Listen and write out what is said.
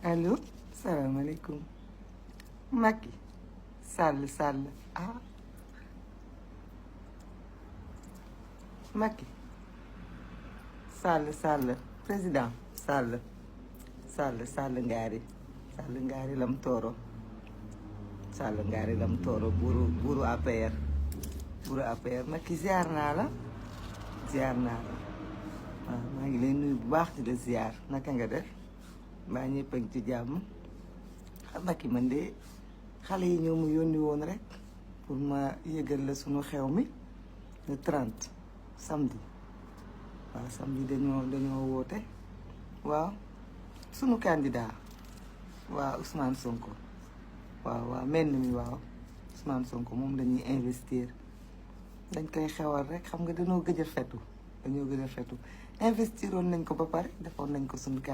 allo salaamaaleykum Macky Sall ah Macky Sall président Sall ngaari lam tooro buuru APR Macky ziar naa la waaw maa ngi lay nuyu bu baax di la ziar naka nga def mbaa ñëpp a ngi ci jàmm Macky man de xale yi ñoo mu yónni woon rek pour ma yëgal la sunu xew mi le 30 samedi waaw samedi dañoo woote waaw sunu candidat waaw Ousmane Sonko waaw mel mi waaw Ousmane Sonko moom lañuy investir dañ koy xewal rek xam nga dañoo gëj a fetu investiroon nañ ko ba pare defoon nañ ko sunu